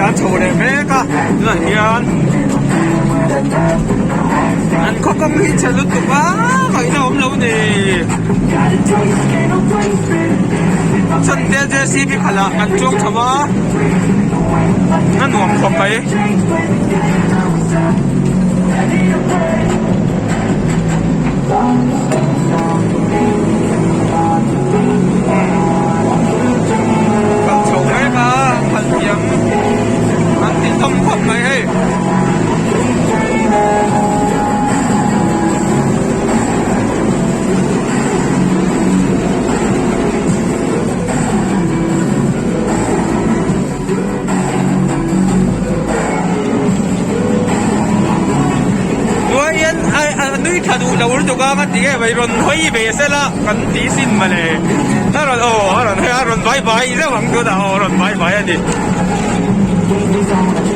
tlan chho leh mek a tunah hian an khaw kawng hi chhe lutuk a ngaihna awm lo ni chhan te J C B khalh ah kan chuang chho a a nuam khawp mai. Kal chho mek a khalh thiam an ti hlawm khawp mai hei. Chuan a nui tha duh lo lutuk a ka ti nge mai rawn hawi ve sela kan tih sin mawle a rawn aw a rawn hawi a rawn vai vai zeuh ang tunah aw a rawn vai vai a ni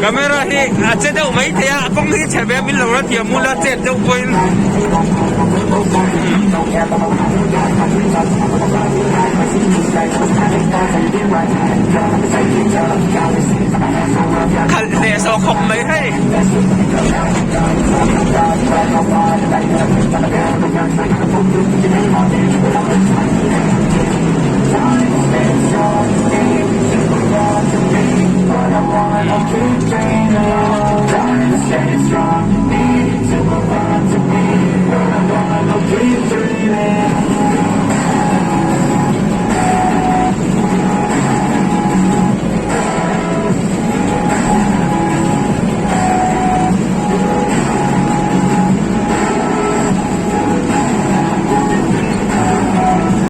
camera hi a che deuh mai thei a kawng hi chhe ve min lo la thiam ula chet deuh pawhin. Khalh leh zawh khawp mai hei.